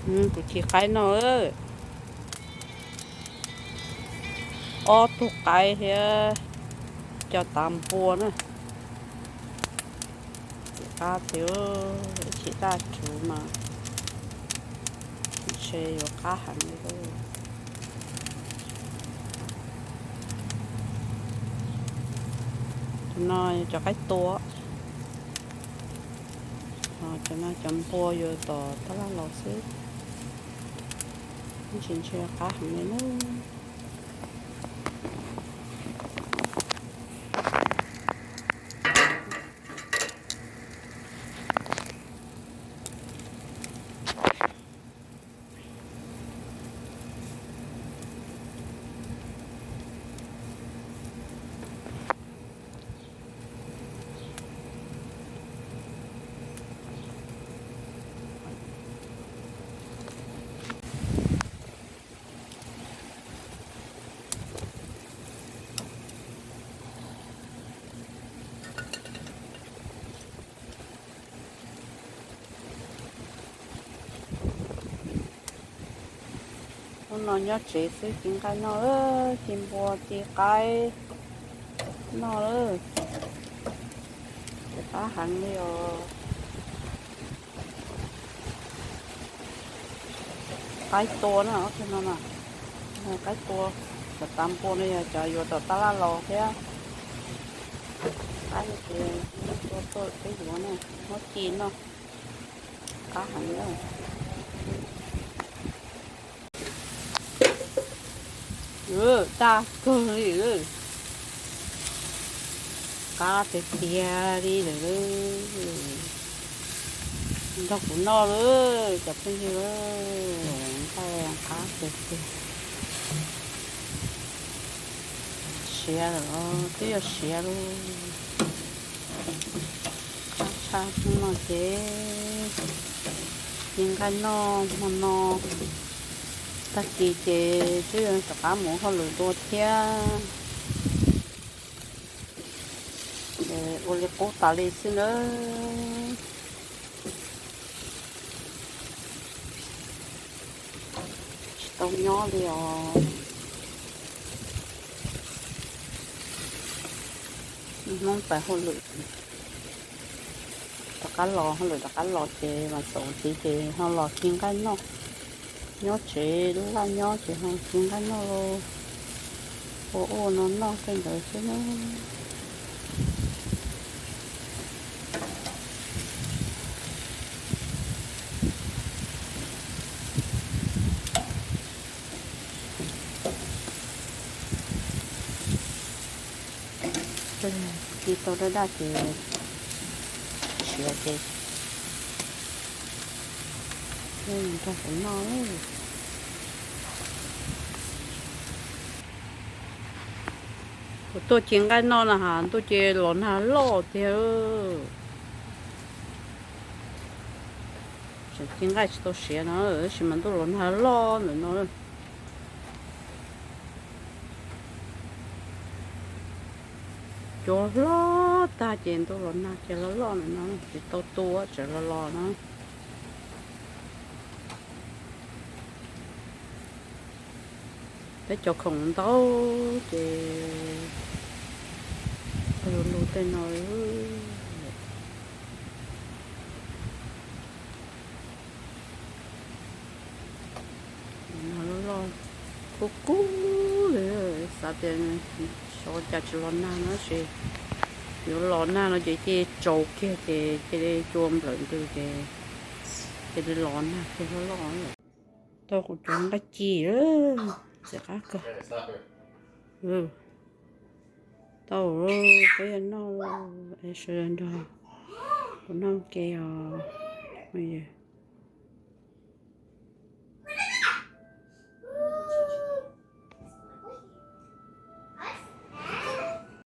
Kuv ci qaib noj, ob tug qaib thiab cov tav npua na. Qab tiag, ib chim daj rhuv mas ntshe yuav qab heev li. Cov no cov qaib tua, cov no cov npua yuav tom tab laj los xwb. Ib chim ntshe qab heev li na. Hnub no nyob tsev xwb ci nqaij noj, ci npua ci qaib noj lawm. Ces qab heev li os. Qaib tua na, ob tug no na, qaib tua. Cov tav npua no yog cov yuav tom tab laj los thiab. Qaib no ces tua tuaj peb yuav na, muab ci noj. Qab heev li. Daj kawg li. Qab tiag tiag li lawm. Nrog kuv noj lawm cov phooj ywg, nqaij qab tiag tiag. Siav lawm, twb yuav siav lawm. Qab tshaj hnub no ces ci nqaij noj hmo no, tag kis ces twb yuav rov qab mus hauj lwm dua thiab. Ua li qub tas li xwb nawb. Tsis tau nyob li os. Hnub pais hauj lwm, rov qab los, hauj lwm rov qab los ces mas xaus tiv ces ho los ci nqaij noj. Nyob tsev laj nyob ces ho ci nqaij noj los ua ua no noj tej ntawd xwb na. Ci tau daj daj ces siav ces nrog kuv noj. Kuv tuaj ci nqaij noj na has ntuj ces los nag loj tiag. Tseem ci nqaij tsis tau siav no tab sis mas ntuj los nag loj ntawm no. Cua hlob tag ces ntuj los nag kiag loj loj ntawm no ces tau tu tseem los los no. Peb cov khoom ntau ces lug lug tej no. Loj loj kub kub li, xav tias xyov cas tsis los nag no tab sis yuav los nag no ces cia li tsaus kiag ces cia li cua nplawm ntws ces cia li los nag kiag loj loj. Tau kuv cov nqaij ci, txiv qab kawg. Tau, peb yuav noj es sawv daws nrog kuv noj ke os.